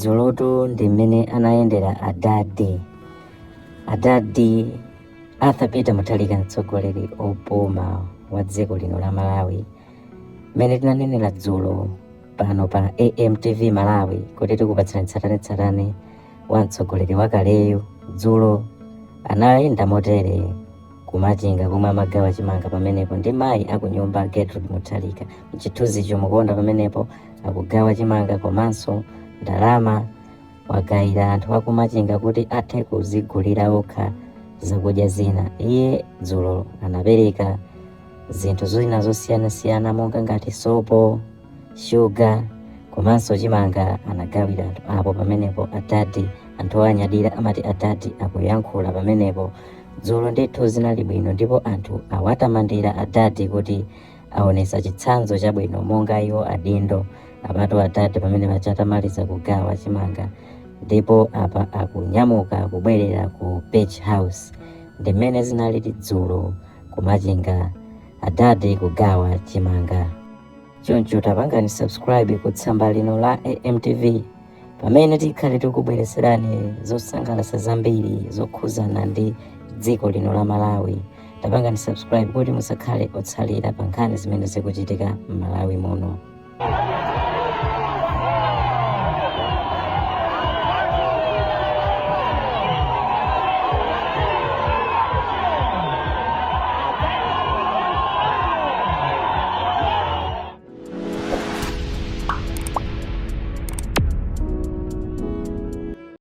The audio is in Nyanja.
Dzulotu ndi mmene anayendera adadi. Adadi Arthur Peter Mutharika, mtsogoleri opuma wa dziko lino la Malawi. Mmene tinanenera dzulo pano pa AMTV Malawi kuti tikupatsirani tsatanetsatane wa mtsogoleri wakaleyu, dzulo anayenda motere kumachinga komwe amagawa chimanga pamenepo ndi mayi akunyumba Gertrude Mutharika. Mchithunzicho mukuona pamenepo akugawa chimanga komanso ndalama wagayira anthu akumachinga kuti athe kuzigulira okha zakudya zina. Iye dzulo anapereka zinthu zina zosiyanasiyana monga ngati sopo, shuga komanso chimanga anagawira anthu apo pamenepo. Adadi, anthu anyadira amati adadi akuyankhula pamenepo. Dzulo ndithu zinali bwino ndipo anthu awatamandira adadi kuti aonesa chitsanzo chabwino monga iwo adindo. Apatu adadi pamene pachatamaliza kugawa chimanga ndipo apa akunyamuka kubwerera ku Page House. Ndi mmene zinalili dzulo kumachinga, adadi kugawa chimanga. Choncho tapangani subscribe ku tsamba lino la AMTV pamene tikhale tikubweretserani zosangalatsa zambiri zokhuzana ndi dziko lino la Malawi. Tapangani subscribe kuti musakhale otsalira pa nkhani zimene zikuchitika m'Malawi muno.